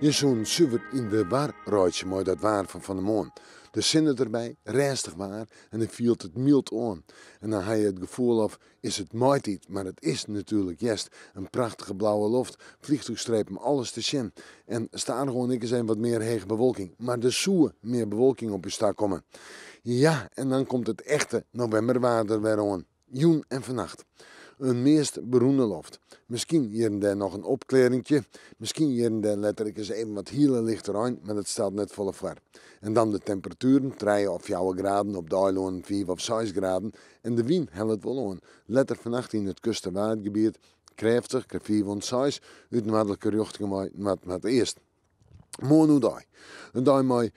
Je soenen suver yn de war reitsje mei dat waar fan fan 'e moarn. De sinne derby, rêstich waar en dan fielt it myld oan. En dan ha je it gefoel of is it maitiid, mar it is natuerlik hjerst. In prachtige blauwe loft, vliegtuigstrepen, alles te sjen. En stadichoan ek ris even wat mear hege bewolking. Mar der soe mear bewolking op ús ta komme. Ja, en dan komt it echte novimberwaar der wer oan. Jûn en fannacht. In meast berûne loft. Miskien hjir en dêr noch in opklearringje, miskien hjir en dêr letter ek ris even wat hiele lichte rein, mar dat stelt net folle foar. En dan de temperatueren, trije of fjouwer graden, op de eilannen fiif of seis graden. En de wyn hellet wol oan. Letter fannacht yn it kust- en waadgebiet krêftich, krêft fiif oant seis, út noardlike rjochtingen wei noard-noardeast. Moarn oerdei. In dei mei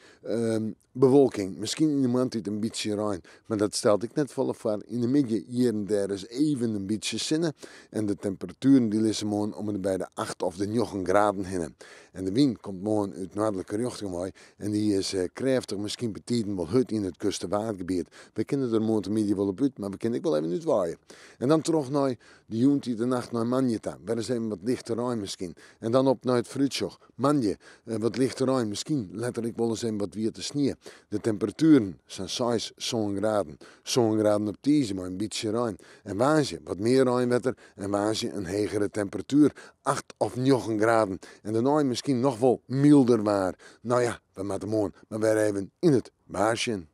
bewolking, miskien yn de moarntiid in bytsje rein, mar dat stelt ek net folle foar. Yn de middei hjir en dêr ris even in bytsje sinne en de temperatueren dy lizze moarn om en by de acht of de njoggen graden hinne. En de wyn komt moarn út noardlike rjochting wei en dy is krêftich, miskien betiden wol hurd yn it kust- en waadgebiet. Wy kinne der moarntemiddei wol op út, mar we kinne ek wol even útwaaie. En dan troch nei de jûntiid de nacht nei moandei ta. Wer ris even wat lichte rein miskien. En dan op nei it foarútsjoch. Moandei wat lichte rein, miskien letter ek wolris even wat wiete snie. De temperatueren sa'n seis, sân graden. Sân graden op tiisdei mei in bytsje rein. En woansdei wat mear reinwetter en woansdei in hegere temperatuer, acht of njoggen graden. En dêrnei miskien noch wol mylder waar. No ja, we moatte moarn mar wer even yn it waar sjen.